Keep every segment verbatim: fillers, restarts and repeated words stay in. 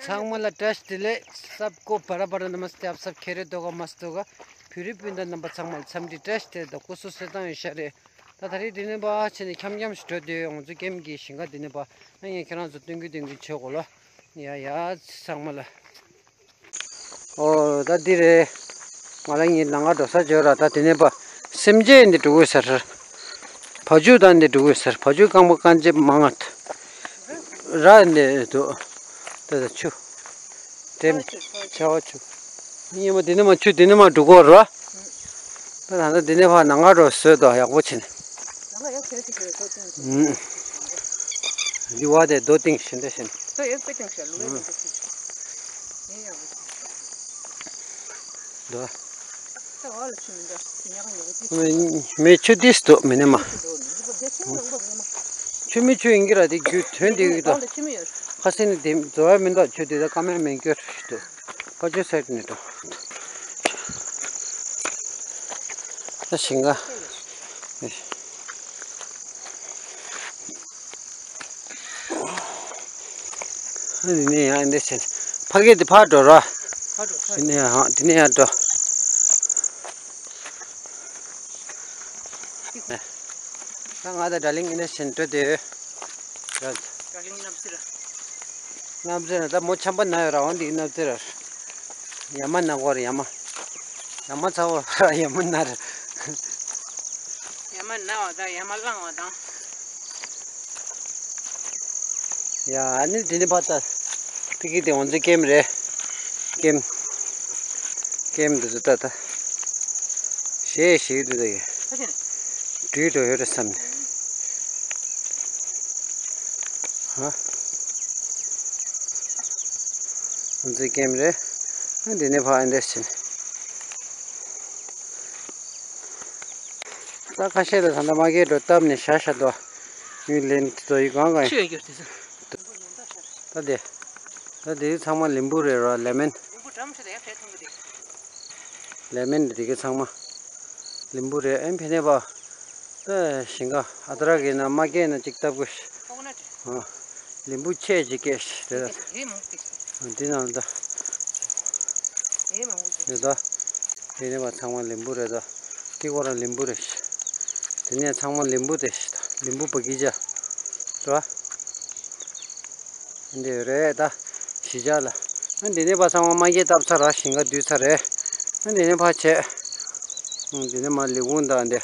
ཚང་མ་ལ་བཀྲ་ཤིས་བདེ་ལེགས། सबको बराबर नमस्ते, आप सब खैरियत होगा, मस्त होगा। བོད་རིགས་སྤུན་ཟླ་རྣམ་པ་ཚང་མ་ལ་འཚམས་འདྲི་བཀྲ་ཤིས་བདེ་ལེགས་དང་སྐུ་གཟུགས་གསལ་ཐང་ཡོད་ཤག་རེད། ད་ད་རེས་འདི་ནས་ཕར་ཕྱིན་ནས་འཁྱམ་འཁྱམ་ཞིག་འགྲོ་སྡོད་ཡོད། ང་ཚོ་ཀེམ་གྱི་ཞིང་ཁ་འདི་ནས་ཕར་ཨ་ངས་ཁྱེད་རང་ཚོ་སྟོན་གི་སྟོན་གི་བྱེད་དགོས་ལོ། ཡ་ཡ་ཚང་མ་ལ། ཨོ་ད་འདི་རེད། ང་རང་གཉིས་ལམ་ཁ་འགྲོ་ས་བྱོས་ར། ད་དེ་ནས་ཕར་སེམས་ཅན་འདི་འགྲོ་དགོས་ཟེར། བ་ཕྱུགས་དང་འདི་འགྲོ་དགོས་ཟེར། བ་ཕྱུགས་རྐང་པ་རྐང་རྗེས་མང་ང་། ར་འདི་འདུག་ད་ད་ཆུ། འདྲེམ། ཆར་པ་ཆུ། སྙེ་མ་འདི་ནས་མར་ཆུ་འདི་ནས་མར་འགྲོ་གི་ཡོད་རེད་བ། ད་ད་ལྟ་འདི་ནས་ཕར་ནང་ཁ་འགྲོ་བཟོས་དོ་ཡག་པོ་བྱས་ནས། ཨུམ། འདི་བ་དེ་རྡོ་ཏིང་ཞིག་འདི་བཞིན། འདོ། མེ་ཆུ་ཏིས་འདུག་མི་ནི་མ། ཆུ་མི་ཆུ་ཡིན་གྱི་ར་དེ་རྒྱུ་དོན་དེ་གི་དོ། ཁ་སེང་ནི་དེ་འཛོ་བ་མི་འདུག་ཆུ་དེ་ད་ཀ་མེད་མེད་སྐྱོར་ཞིག་འདུག་ཕ་ཆུ་སེར་ནི་འདུག་ད་ཞིང་ཁ། འདི་ནས་ཡང་འདི་ཕྱིན། ཕ་གི་འདི་ཕར་འགྲོ་ར། འདི་ནས་ཡང་འདི་ནས་ཡང་འགྲོ། ད་ང་དང་སྒྲ་གླིང་འདི་ནས་ཕྱིན་འགྲོ་དེ། སྒྲ་གླིང་གནམ་རྩེ་ར། གནམ་རྩེ་ར་ད་མོ་ཆམ་པ་ན་ཡོད་ར། འོ་འདི་གནམ་རྩེ་ར། ཡ་མ་ན་གོ་ར་ཡ་མ། ཡ་མ་ཚ་བོ་ཡ་མ་ན་ར། ཡ་མ་ན་བ་དང་ཡ་མ་བླངས་བ་དང་། ཡ་ཨ་ནི་དེ་ནི་ཕ་ད། ཕི་ཀི་དེ་ང་ཚོའི་ཀེམ་རེད། ཀེམ། ཀེམ་འདི་ཚོ་ད་ད། ཞེས་ཞིག་འདི་ད་ཡ། དུས་དུ་ཡོད་རེད་བསམ་ནས། ཧ། ང་ཚོའི་ཀེམ་རེད། འདི་ནས་ཕ་ཨ་འདྲས་ཕྱིན། ད་ཁ་ཤས་ལ་ད་ལྟ་མ་སྐྱེས་འགྲོ་བཏབ་ནས་བཞག་བཞག་འདུག་ཡུན་ལེན་དུ་ཡི་གང་གང་ཆུ་ཡོད་རྒྱུ་དེ་ཚོ། ད་དེ། ད་དེ་ཚང་མ་ལིམ་བུ་རེད་རོ། ལེ་མན། ལེ་མན་དེ་གི་ཚང་མ་ལིམ་བུ་རེད། ཨེམ་ཕེ་ནེ་པ། ད་ཞིང་ཁ་ཨ་ཏྲ་གི་ན་མ་སྐྱེས་ན་ཅིག་བཏབ་དགོས། ལིམ་བུ་ཆེ་ཅིག་སྐྱེས་ཤིག་དེ་ལ། འདི་ནང་ལ་ད། རེད་ད། དེ་ནས་པ་ཚང་མ་ལིམ་བུ་རེད་ད། དེ་ཁོ་རང་ལིམ་བུ་རེད་ཤག་དེ་ནས་ཚང་མ་ལིམ་བུ་རེད་ཤག་ལིམ་བུ་བ་གི་ཇ། རེད་བ། འདི་རེད་ད། གཞིས་ཆགས་ལ། ཨ་འདི་ནས་པ་ཚང་མ་མ་སྐྱེས་བཏབ་ཚར་ར། ཞིང་ཁ་བསྡུས་ཚར་རེད། ཨ་འདི་ནས་ཕར་བྱས། ཨ་འདི་ནས་མར་ལས་ཁུངས་དང་འདི།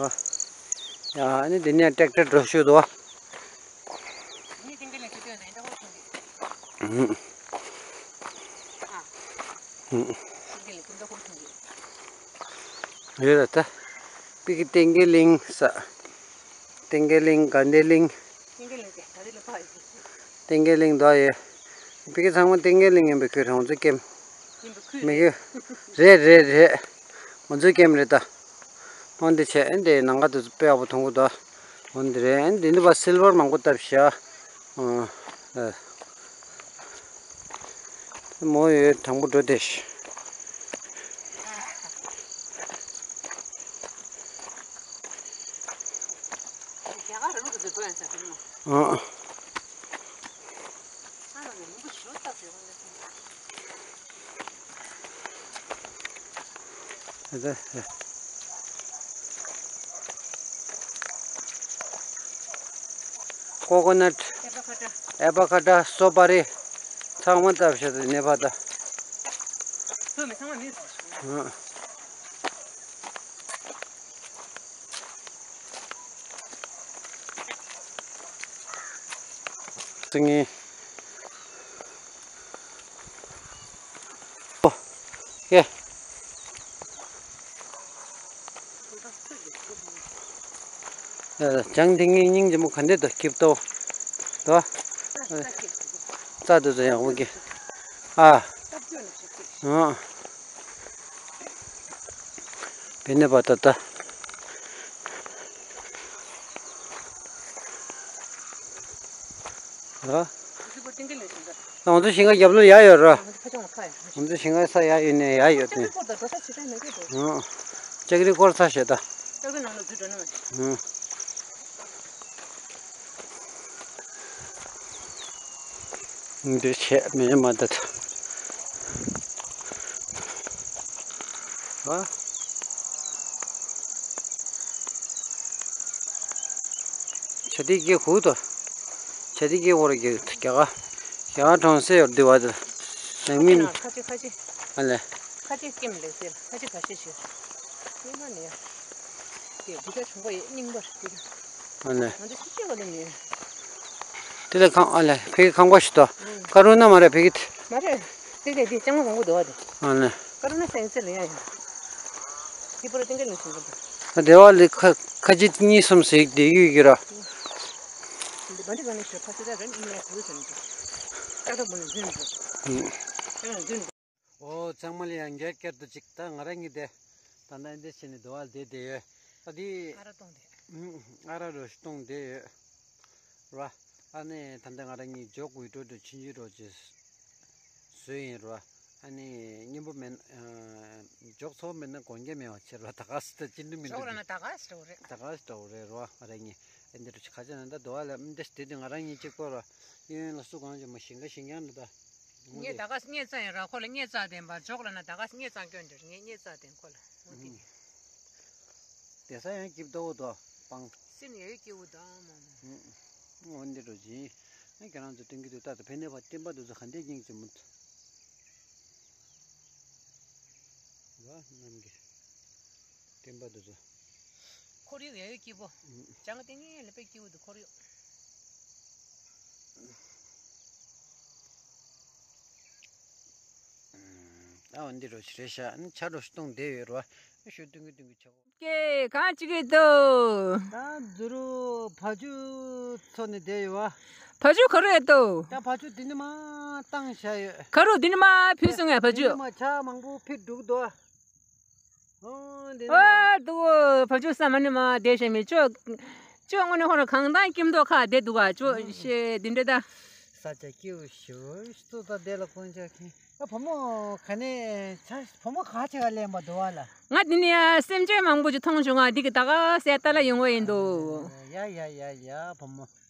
ཨ། ཡ་ཨ་ནི་འདི་ནས་ཊེག་ཊར་འགྲོ་ཤོད་དོ། ཡོད་ལ་ད། པི་ཀི་ཏེང་གེ་གླིང་ས། ཏེང་གེ་གླིང་དགའ་ལྡན་གླིང་། ཏེང་གེ་གླིང་དེ་ད་རེས་ལ་ཕ་ཡོད། ཏེང་གེ་གླིང་དོ་ཡོད། པི་ཀི་ཚང་མ་ཏེང་གེ་གླིང་ཡིན་པའི་ཁུལ་རང་ཚོ་ཀེམ། ཡིན་པའི་ཁུལ་མི་རེད། གུ་རེད་རེད་རེད། ང་ཚོའི་ཀེམ་རེད་ད། འོན་ཏེ་བྱས་ཨེ་འདི་ནང་ག་དུ་དཔེ་ཡག་པོ་མཐོང་གི་འདུག་འོན་ཏེ་རེད་ཨེ་འདི་ནི་བ་སིལ་བར་མང་པོ་བཏབ་ཤག་ཨ། ཨ། མོ་ཡོད་དང་པོ་འགྲོ་བསྡད་ཤག་ཨ། ཀོ་ཀོ་ནཊ། ཨེ་བ་ཁ་ཊ། སོ་པ་རི། ཚང་མ་བཏབ་བཞག་ནས་ཕར་ད། ཨ། ཏིང་ངེ། ཨོ། ཡེ། ཡ་ལ་ཅང་ཏིང་ངེ་སྙིང་རྗེ་མོ་ག་འདྲ་འདུག་སྐྱིད་ཏོ། དོ། རྩ་དུ་ཚོ་ཡག་པོ་གི། ཨ། ཨ། བེ་ནེ་པ་ཏ་ཏ། ཨ། ང་ཚོ་ཞིང་ཁ་རྒྱབ་ལོགས་ཡར་ཡོད་ར། ང་ཚོ་ཞིང་ཁ་ས་ཡར་ཡོད་ནས་ཡར་ཡོད་དེ། ཨ། ལྕགས་རི་སྐོར་ཚར་ཞེ་ད། ཨ། འདི་བྱས་མེད་མ་ད་ད། ཨ། ཆ་དེ་སྐྱེ་ཁུག་ཏོ། ཆ་དེ་སྐྱེ་བོར་གྱི་རྒྱ་གར། རྒྱ་གར་གྲོང་གསེབ་ཡོད་དེ་བ་དེ། ནང་མིན། ཁ་ཅིག་ཁ་ཅིག་ཨ་ལས། ཁ་ཅིག་སྐྱེམས་ལེགས་ཟེར། ཁ་ཅིག་ཁ་ཤས་ཤིག་སྙིང་པ་ནས། དེ་འདི་ད་བྱུང་པ་ཡིན། སྙིང་པ་རེད་དེ། ཨ་ལས། ང་ཚོ་ཤི་ཤི་བ་ལ་ཉོས། དེ་ལས་ཁང་ཨ་ལས་ཕ་གི་ཁང་པ་ཞིག་ཏོ། ཀ་རུ་ན་མ་རེད་ཕ་གི་དེ། མ་རེད། དེ་དེ་དེ་ལྕང་མ་མང་པོ་འདུག་བ་དེ། ཨ་ལས། ཀ་རུ་ན་སེང་སེ་ལ་ཡ་ཡ། ཁྱི་པོ་ར་ཏིང་ཀ་ལུང་ཞིག་འདུག་ད། ཨ་དེ་བ་ལས་ཁ་ཁ་ཅིག་གཉིས་གསུམ་ཟིག་དེ་ཡོད་ཀྱི་ར། འདི་མ་འདི་ག་ནས་ཞོ་ཕ་སི་ད་རན་ཨིན་ལ་བུ་ཟེར་འདུག་ཀ་ད་བུ་ནས་འཛིན་འདུག་ཀ་ད་འཛིན། ཨོ་ཚང་མ་ལ་ཡང་འགྱུར་བསྐྱར་དུ་ཅིག་ད་ང་རང་གཉིས་དེ་ད་ལྟ་འདི་བྱས་ནས་དུ་བ་ལ་བསྡད་བསྡད་ཡོད། ད་འདི་ཨ་ར་གཏོང་བསྡད། ཨ་ར་རོ་ཞིག་གཏོང་བསྡད་ཡོད་ར། ཨ་ནི་ད་ལྟ་ང་རང་གཉིས་འཇོག་དགོས་འགྲོ་འགྲོ་ཕྱིན་ཅི་རོ་ཅི་བཟོས་ཡིན་ར། ཨ་ནི་སྙིང་པོ་མེད་ན་འཇོག་ཚོགས་མེད་ན་དགོངས་འགལ་མེད་པ་བྱེད་ར། ད་ག་སི་ད་ཅི་འདྲ་མི་འདྲ་འཇོག་ར་ན་ད་ག་སི་འགྲོ་རེད། ད་ག་སི་འགྲོ་རེད་ར། ང་རང་གཉིས་ཨ་འདི་རུ་ཁ་ཆེ་ན་ད་དུ་བ་ལ་འདི་དེ་དུས་ང་རང་གཉིས་གཅིག་པོ་ར། གཡོན་ལ་སུ་གང་བྱུང་མ་ཤིང་ཁ་ཤིང་ཀྱང་འདུག་ད། ངས་ད་ག་སྙེ་རྩ་ཡིན་ར། ཁོ་ལ་སྙེ་རྩ་བསྟན་པ་འཇོག་ལ་ན་ད་ག་སྙེ་རྩ་སྐྱོན་འདྲ་ངས་སྙེ་རྩ་བསྟན་ཁོ་ལ་འོ་དེ། དེ་ས་ཡང་སྐྱིབས་ཏོ་དོ་སྤང་། སེམས་ཡོད་སྐྱིད་པོ་དང་མ་མ། འོ་འདི་འགྲོ་ཅི། ཨ་ཁྱེད་རང་ཚོ་སྟོན་གྱི་འདུག་ད་ད་ཕན་ནེ་བ་བསྟན་པ་འདུག་ཚོ་ག་འདྲས་སྙིང་རྗེ་མོ། བ་རྣམས་ཀྱི་བསྟན་པ་འདུག་ཚོ། ཁོར་ཡུག་ཡ་ཡོད་སྐྱིད་པོ། ལྕང་སྟེང་ངེ་ལ་དཔེ་སྐྱིད་པོ་འདུག་ཁོར་ཡུག་ཨ་འོ་འདི་རོ་ཞིག་རེད་ཤག་ཨ་ནི་ཆ་རོ་ཞིག་གཏོང་བསྡད་ཡོད་རོ། ཨ་ཞོ་སྟོན་གི་སྟོན་གི་ཆ་གོ། ཀེ་གང་ཅི་གི་འདུག་ད་འཛུ་རུ་བ་ཕྱུགས་འཚོ་ནས་བསྡད་ཡོད་བ། བ་ཕྱུགས་ག་རེ་འདུག་ད་བ་ཕྱུགས་འདི་ནི་མ་བཏང་བཞག་ཡོད། ག་རུ་འདི་ནི་མ་ཕུལ་སོང་ངས་བ་འདི་ནི་ཕྱུགས། མ་ཆ་མང་པོ་ཕུལ་འདུག་དོ། ཨོ་འདི་ནི་ཨ་འདུག་བ་ཕྱུགས་ས་མ་ནི་མ་བསྡད་ཤེས་མི་ཅོ། ཅོ་དངོས་གནས་ཧོ་ར་གང་དང་ཀིམ་དོ་ཁ་བསྡད་འདུག་ག་ཅོ་ཤེ་འདི་འདྲ་ད། ས་ཆ་སྐྱིད་པོ་ཞུ་ཞུ་ད་བསྡད་ལ་དཀོན་ཆ་ཁེ། ཨ་བུ་མོ་ག་ནས་ཆ་བུ་མོ་ག་ཆེ་ག་ལེན་པ་འདུག་བ་ལ། ང་འདི་ནས་སེམས་ཅན་མང་པོ་ཅིག་མཐོང་བྱུང་ང་འདི་གི་ད་ག་སེ་ལྟ་ལ་ཡོང་བ་ཡིན་འདུག་ཡ་ཡ་ཡ་ཡ་བུ་མོ།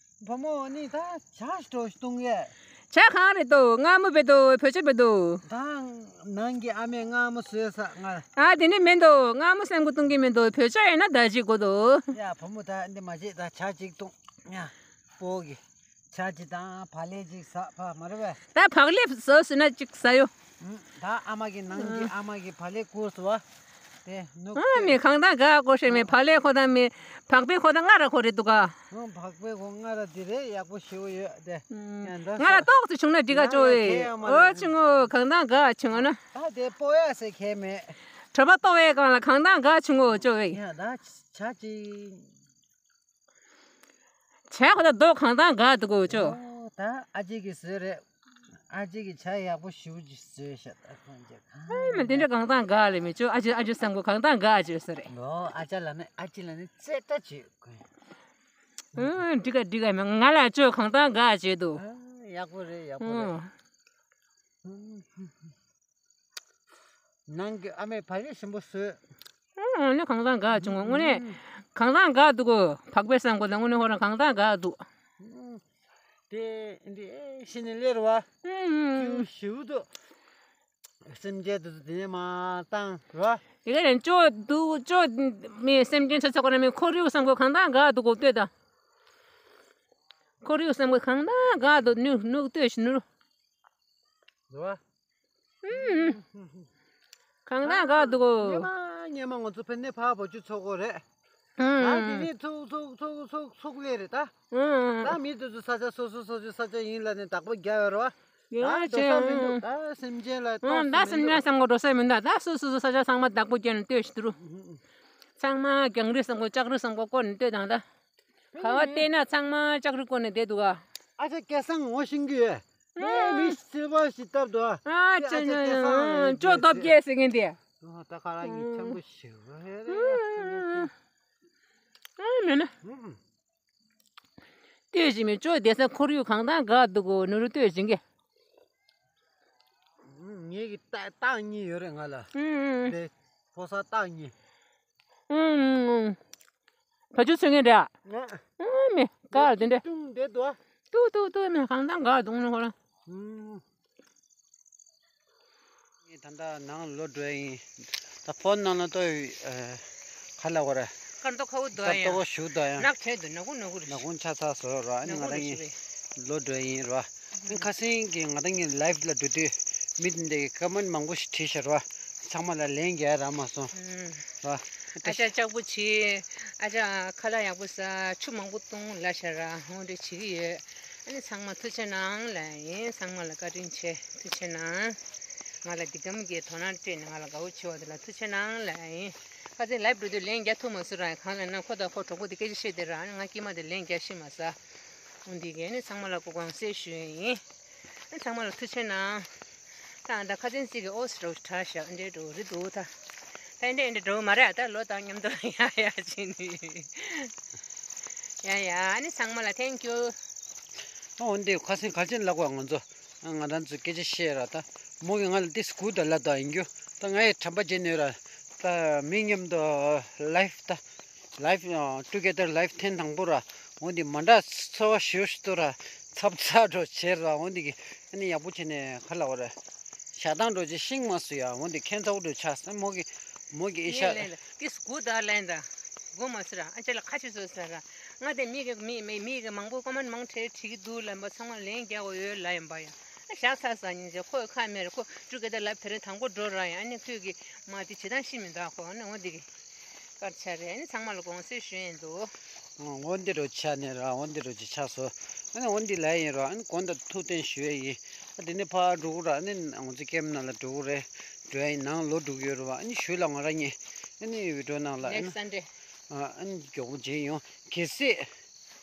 བུ་མོ་ནི་ད་ཇ་སྤྲོ་གཏོང་ཡས། ཇ་གང་རེད་དོ། མངར་མོ་བེད་དོ། བོད་ཇ་བེད་དོ། ད་ནང་གི་ཨ་མས་མངར་མོ་བཟོས་ས་ང་། ཨ་དེ་ནི་མེད་དོ། མངར་མོ་སེམས་ཀུ་གཏོང་གི་མེད་དོ། བོད་ཇ་ཡིན་ན་ད་ཅི་དགོས་དོ། ཡ་བུ་མོ་ད་འདི་མ་བྱེད་ད་ཇ་ཅིག་གཏོང་། ཡ་སྤོ་གི་ཇ་ཅིག་དང་བག་ལེབ་ཅིག་ཟ་ཕ་མ་རེད་པས། ད་བག་ལེབ་བཟོ་ཟེར་ན་ཅིག་ཟ་ཡོ། ད་ཨ་མ་གི་ནང་གི་ཨ་མ་གི་བག་ལེབ་བསྐུར་སོང་བ། དེ་ནུབ་ཨ་མི་གང་ད་ག་གོ་ཤེས་མེད། བག་ལེབ་ཁོ་ད་མི་བག་པའི་ཁོ་ད་ང་ར་ཁོ་རེད་འདུག་ག་ཨ་བག་པའི་ཁོ་ང་ར་དེ་རེད་ཡག་པོ་ཞེ་པོ་ཡོད་དེ། ཡང་འདྲ་ང་ར་ས་ཏོག་ཙི་བྱུང་ན་འགྲིག་ག་ཅོ་ཨེ། ང་ར་ཁྱེད་ཡང་མ་ཨོ་རེད། ཆུང་ངོ་གང་ད་ག་ཆུང་ངོ་ན། ད་དེ་སྤོ་ཡ་ཟེར་ཁྱད་མེད། གྲོད་པ་ལྟོགས་པའི་སྒང་ལ་གང་ད་ག་ཆུང་ངོ་ཅོ་ཨེ། ཡང་ད་ཆ་ཅི། བྱས་ཁོ་ད་རྡོ་གང་དང་འགག་འདུག་གོ་ཅོ། ཨོ་ད་ཨ་ཅེ་གི་བཟོས་རེད། ཨ་ཅེ་གི་ཇ་ཡག་པོ་ཞེ་པོ་ཅིག་བཟོས་ཤག་ད་ཁོང་ཅག་གང་ཨེ་མ་དེ་འདྲ་གང་དང་འགག་ལེ་མི་ཅོ། ཨ་ཅེ་ཨ་ཅེ་བསམ་གོ་གང་དང་འགག་ཅོ་ས་རེད། ཨོ་ཨ་ཅག་ལ་ནི་ཨ་ཅེ་ལ་ནི་རྩེ་ད་བྱེད་དགོས། ཨ་འགྲིག་ག་འགྲིག་ག་མི་ང་ལ་ཅོ་གང་དང་འགག་བྱེད་འདུག་ཨ་ཡག་པོ་རེད་ཡག་པོ་རེད། ཨོ། ནང་གི་ཨ་མས་བག་ལེབ་ཞིམ་པོ་བཟོས། ཨང་ནི་གང་དང་འགག་བྱུང་ངོ་། དངོས་གནས་གང་དང་འགག་འདུག་གོ། བག་པའི་སང་གོ་དང་དངོས་གནས་ཁོ་རང་གང་དང་འགག་འདུག་དེ་འདི་ཤི་ནས་ལེ་རུ་བ། ཞིབ་ཏུ་སེམས་ཅན་དུ་དེ་ནས་མ་བཏང་རུ་བ། དེ་ག་རེ་ཅོ་འདུག་ཅོ་མི་སེམས་ཅན་ཆ་ཚང་ཁོ་ན་མི་ཁོར་ཡུག་སང་གོ་གང་དང་འགག་འདུག་གོ་ལྟོས་དང་། ཁོར་ཡུག་སང་གོ་གང་དང་འགག་འདུག་ནུ་ནུ་ལྟོས་ཤི་ནུ་རུ། རུ་བ། གང་དང་ག་འདུག་གོ། སྔོན་མ་སྔོན་མ་ང་ཚོ་ཕ་ནས་ཕ་བ་ཕྱུགས་འཚོ་གོ་རེད། ཨང་། ད་དེ་ནས་ཚུགས་ཚུགས་ཚུགས་ཚུགས་ཚུགས་ལེ་རེད་ད། ཨང་། ད་མི་དེ་ཚོ་ས་ཆ་སོ་སོ་སོ་སོའི་ས་ཆ་ཡིན་ལབ་ནས་བདག་པོ་རྒྱག་ཡོད་རེད་བ། ཡོད་ད་འགྲོ་ས་མི་འདུག་ད་སེམས་ཅན་ལ་ཨང་། ད་སེམས་ཅན་བསམ་གོ་འགྲོ་ས་མི་འདུག་ད་སོ་སོ་སོ་ས་ཆ་ཚང་མ་བདག་པོ་རྒྱག་ནས་ལྟོས་ཤི་དུ་རུ། ཚང་མ་རྒྱང་རིང་བསམ་གོ་ལྕགས་རིང་བསམ་གོ་བསྐོར་ནས་ལྟོས་དང་ད། ག་བ་བལྟས་ན་ཚང་མ་ལྕགས་རི་བསྐོར་ནས་བསྡད་འདུག་ག་ཨ་ཅག་སྐལ་བཟང་ངོ་ཤེས་ཀྱི་ཡོད། ངས་མི་སེར་པ་ཞིག་བཏབ་འདུག་ཨ་ཅག་སྐལ་བཟང་ཅོ་སྟོབས་རྒྱས་ཟེར་མཁན་དེ། ད་ག་རང་གི་ཆང་བུ་ཞིག་ཨ་མེད་ན། ལྟོས་ཤིག་མི་ཅོ་བསྡད་ས་ཁོར་ཡུག་གང་དང་འགག་འདུག་གོ་ནུ་རུ་ལྟོས་ཤིག་གི་ངེད་ཀྱི་རྟགས་རྟགས་གཉིས་ཡོད་རེད་ང་ལ། ཨུམ་ཨུམ། དེ་ཕོ་གསར་རྟགས་གཉིས། ཨུམ་ཨུམ། བ་ཕྱུགས་ཚོད་མཁན་རེད་ཨ། ཨུམ་མི་ག་ལ་དེ་འདྲ། ཏུང་དེ་དོ། ཏུ་ཏུ་ཏུ་མི་གང་དང་འགག་འདུག་ནི་ཧོ་ལ། ཨུམ། ངས་ད་ལྟ་ནང་ལོག་འགྲོ་ཡ་ཡིན། ད་ཕོན་ནང་ལ་ལྟོས། ཨ། ག་རེ་ལབ་དགོས་རེད། སྐར་མདོག་ཁ་པོ་འདུག་ཨ། སྐར་མདོག་ཁ་པོ་ཞེ་པོ་འདུག་ཡ། ནག་ཆེན་འདུག་ནག་ཁུང་ནག་ཁུང་རེད། ནག་ཁུང་ཆགས་ཚར་སོང་ར། ཨ་ནི་ནག་ཁུང་ང་རང་རེད་ཞུ་གཉིས་བས། ལོག་འགྲོ་ཡ་ཡིན་ར། ཨ་ནི་ཁ་སང་གི་ང་རང་གཉིས་ལའིབ་ལ་འགྲོ་དུས་མི་དེ་འདྲའི་ཀ་མེན་མང་པོ་ཞིག་བྲིས་ཤག་ར། ཚང་མ་ལ་ལན་རྒྱག་ཡ་རག་མ་སོང་། ཨུམ། ར། ཨ་ཅག་ལྕགས་པོ་བྱེད། ཨ་ཅག་ཁ་ལག་ཡག་པོ་ཟ། ཆུ་མང་པོ་བཏུང་ལབ་ཤག་ར། འོ་འདྲ་བྱེད་ཀྱི་ཡོད། ཨ་ནི་ཚང་མ་ཐུགས་རྗེ་གནང་ལབ་ཡིན། ཚང་མ་ལ་བཀའ་དྲིན་ཆེ། ཐུགས་རྗེ་གནང་། ང་ལ་འདི་གམ་གྱི་དོ་སྣང་སྤྲད་ནས་ང་ལ་དགའ་བོ་བྱེད་པ་དེ་ལ་ཐུགས་རྗེ་གནང་ལབ་ཡིན། ཁ་སང་ལའིབ་འགྲོ་དུས་ལན་རྒྱག་ཐུབ་མ་སོང་ར། གང་ལབ་ན་ཁོ་དང་ཁོ་གྲོགས་པོ་དེ་སྐད་ཆ་བཤད་དེ་ར། ཨ་ནི་ང་སྐྱེས་མ་དེ་ལན་རྒྱག་ཤེས་མ་སོང་། འོ་འདི་གས་ནི་ཚང་མ་ལ་སྐུ་དགོངས་སེལ་ཞུ་ཡ་ཡིན། ཨ་ཚང་མ་ལ་ཐུགས་རྗེ་གནང་། ད་ད་ཁ་སང་ཅིག་གི་ཨོ་སི་རོ་དྲག་ཤག་འདྲེ་འགྲོ་རི་འདུག་ད། ད་འདྲེ་འདྲེ་འགྲོ་མ་རེད། ད་ལོ་དང་མཉམ་དུ་ཡ་ཡ་བྱེད་ནི། ཡ་ཡ། ཨ་ནི་ཚང་མ་ལ་ཐེང་ཀྱུ། ཨོ་འདི་ཁ་སང་ག་ཅན་ལབ་དགོས། ང་ཚོ་ང་རང་ཚོ་སྐད་ཆ་བཤད་ར། ད་མོ་གིས་ང་ལ་ཏིས་གུ་ད་ལབ་ད་ཡིན་རྒྱུ། ད་ང་ཡི་དྲན་པ་བརྗེད་ནས་ར། ད་མི་མཉམ་དུ་ལའིབ་ད། ལའིབ་ཨ་ཊུ་གེ་ཐར་ལའིབ་ཐེངས་དང་པོ་ར། འོ་འདི་མ་འདྲ་ཚོར་བ་ཞེ་པོ་ཞིག་འདུག་ར། འཚབ་འཚབ་འདྲ་བྱས་ར། འོ་འདི་གི་ཨ་ནི་ཡག་པོ་བྱས་ནས་ག་རེ་ལབ་དགོས་རེད། ཞག་དང་འགྲོ་རྗེས་ཤིང་མ་སུ་ཡ། འོ་འདི་ཁྱད་མཚར་པོ་འདྲ་ཆགས་སོང་། མོ་གི་མོ་གི་ཨི་ཤ། ངས་ལན་ད་ཏིས་གུ་ད་ལན་ད་གོ་མ་སུ་ར། ཨ་ཅག་ལ་ཁ་ཆེ་བཟོས་ཟེར་ར། ང་དེ་མི་གི་མི་མི་མི་གི་མང་པོ་ཀོ་མེན་མང་ཁྲེ་བྲིས་ཀྱི་འདུག་ལབ་པ་ཚང་མ་ལན་རྒྱག་དགོས་ཡོད་ལབ་ཡིན་པ་ཡ། ཨ་ཞག་ཚ་ས་ཉིན་ཟེར་ཁོའི་ཁ་མེར་ཁོ་ཊུ་གེ་ཐར་ལའིབ་དེ་རིང་དང་པོ་འགྲོ་ར་ཡ། ཨ་ནི་ཁོས་གི་མ་དེ་བྱེད་སྟངས་ཤེས་མི་འདུག་ཁོ། ཨ་ནི་འོ་འདི་གི་སྐར་ཆ་རེད། ཨ་ནི་ཚང་མ་ལ་དགོངས་སེལ་ཞུ་ཡིན་འདུག་འོ་འདི་རུ་ཆ་ནས་ར། འོ་འདི་རུ་ཅི་ཆགས་སོ། ཨ་ནི་འོ་འདི་ལ་ཡིན་ར། ཨ་ནི་གོང་དུ་ཐུགས་བསྟན་ཞུ་ཡ་ཡིན། ཨ་དེ་ནས་ཕར་འགྲོ་གི་ར། ཨ་ནི་ང་ཚོ་ཀེམ་ནང་ལ་འགྲོ་གི་རེད། འགྲོ་ཡ་ཡིན། ནང་ལོག་འགྲོ་གི་ཡོད་ར་བ། ཨ་ནི་ཞུ་ལ་ང་རང་གཉིས་ཨ་ནི་བི་ཌི་ཡོ་ནང་ལ་ཨ་ནི་ནེགསི་སན་ཌེ། ཨ་ཨ་ནི་མགྱོགས་པོ་མཇལ་ཡོང་། གལ་སྲིད་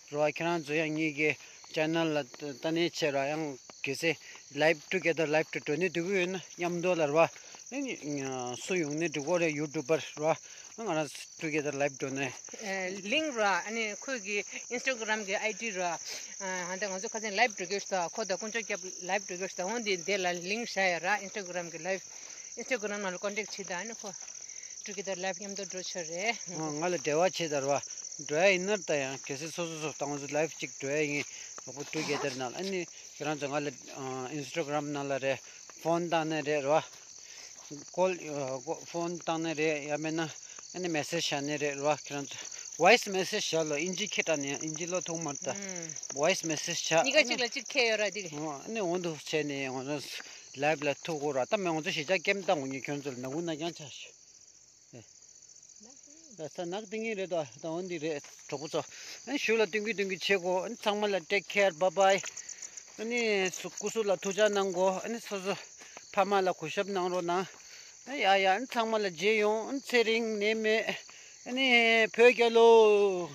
ར་བ་ཁྱེད་རང་ཚོ་ཡང་ངེད་ཀྱི་ཅེ་ནལ་ལ་ལྟ་ནས་བྱས་ར། ཡང་གལ་སྲིད་ལའིབ་ཊུ་གེ་ཐར་ལའིབ་ཊུ་འགྲོ་ནས་འདུག་གི་ཡོད་ན་མཉམ་དུ་ལ་ར་བ། ཨ་ནི་སུ་ཡོང་ནས་འགྲོ་གི་རེད། ཡུ་ཊུབ་པར་ར་བ། ང་རང་ཊུ་གེ་ཐར་ལའིབ་འགྲོ་ནས། ཨེ་ལིང་ར། ཨ་ནི་ཁོས་གི་ཨིན་སི་ཊ་གྷི་རམ་གི་ཨའི་ཌི་ར། ཨ་ཧ་ད་ང་ཚོ་ཁ་སང་ལའིབ་འགྲོ་གི་ཡོད་ས། ཁོ་དང་དཀོན་མཆོག་སྐྱབས་ལའིབ་འགྲོ་གི་ཡོད་ས། འོ་འདི་འདི་ལ་ལིང་བཞག་ཡ་ར། ཨིན་སི་ཊ་གྷི་རམ་གི་ལའིབ། ཨིན་སི་ཊ་གྷི་རམ་ནང་ལ་ཀོན་ཊེག་བྱེད་ད། ཨ་ནི་ཁོ་ཊུ་གེ་ཐར་ལའིབ་མཉམ་དུ་འགྲོ་ཆོག་རེད། ང་ང་ལ་འབྲེལ་བ་བྱེད་ད་ར་བ། འགྲོ་ཡ་ཡིན་ན་ད་ཡང་གལ་སྲིད་སོ་སོ་སོ་ད་ང་ཚོ་ལའིབ་གཅིག་འགྲོ་ཡ་ཡིན། ལོག་པོ་ཊུ་གེ་ཐར་ནང་ལ། ཨ་ནི་ཁྱེད་རང་ཚོ་ང་ལ་ཨིན་སི་ཊ་གྷི་རམ་ནང་ལ་རེད། ཕོན་བཏང་ནས་རེད་ར་བ། ཀོལ་ཨ་ཀོ་ཕོན་བཏང་ནས་རེད། ཡང་མིན་ན་ཨ་ནི་མེ་སེཇ་བཞག་ནས་རེད་ར་བ། ཁྱེད་རང་ཚོ་ཝོ་ཡིས་མེ་སེཇ་བཞག་ལོ། ཨིན་ཇི་ཁྱེད་དྲག་ནས་ཨིན་ཇི་ལོ་ཐུག་མར་ད། ཨུམ། ཝོ་ཡིས་མེ་སེཇ་བཞག། གཉིས་ཀ་གཅིག་ལ་གཅིག་ཁྱེར་ཡོད་ར་འདི་གི། ཨ་ནི་འོ་འདུག་བྱས་ནས་ང་རང་ལའིབ་ལ་ཐུག་གོ་ར། ད་མི་ང་ཚོ་གཞིས་ཆགས་ཀེམ་བཏང་གོ་ངས་ཁྱོད་ཚོ་ལ་ནག་ཁུང་ནག་རྐྱང་ཆགས་ཤག། ཨེ། ད་ས་ནག་ཏིང་ངེ་རེད་དོ། ད་འོ་འདི་རེད་གྲོགས་པོ་ཚོ། ཨ་ནི་ཞུ་ལ་སྟོན་གི་སྟོན་གི་བྱེད་གོ། ཨ་ནི་ཚང་མ་ལ་ཊེག་ཁེར་བྷའི་བྷའི། ཨ་ནི་སུ་སྐུ་གཟུགས་ལ་ཐུགས་ཅག་གནང་གོ། ཨ་ནི་སོ་སོ་ཕ་མ་ལ་གུས་ཞབས་གནང་རོགས་གནང་། ཨ་ཡ་ཡ། ཨ་ནི་ཚང་མ་ལ་མཇལ་ཡོང་། ཨ་ནི་ཚེ་རིང་ནད་མེད། ཨ་ནི་བོད་རྒྱལ་ལོ།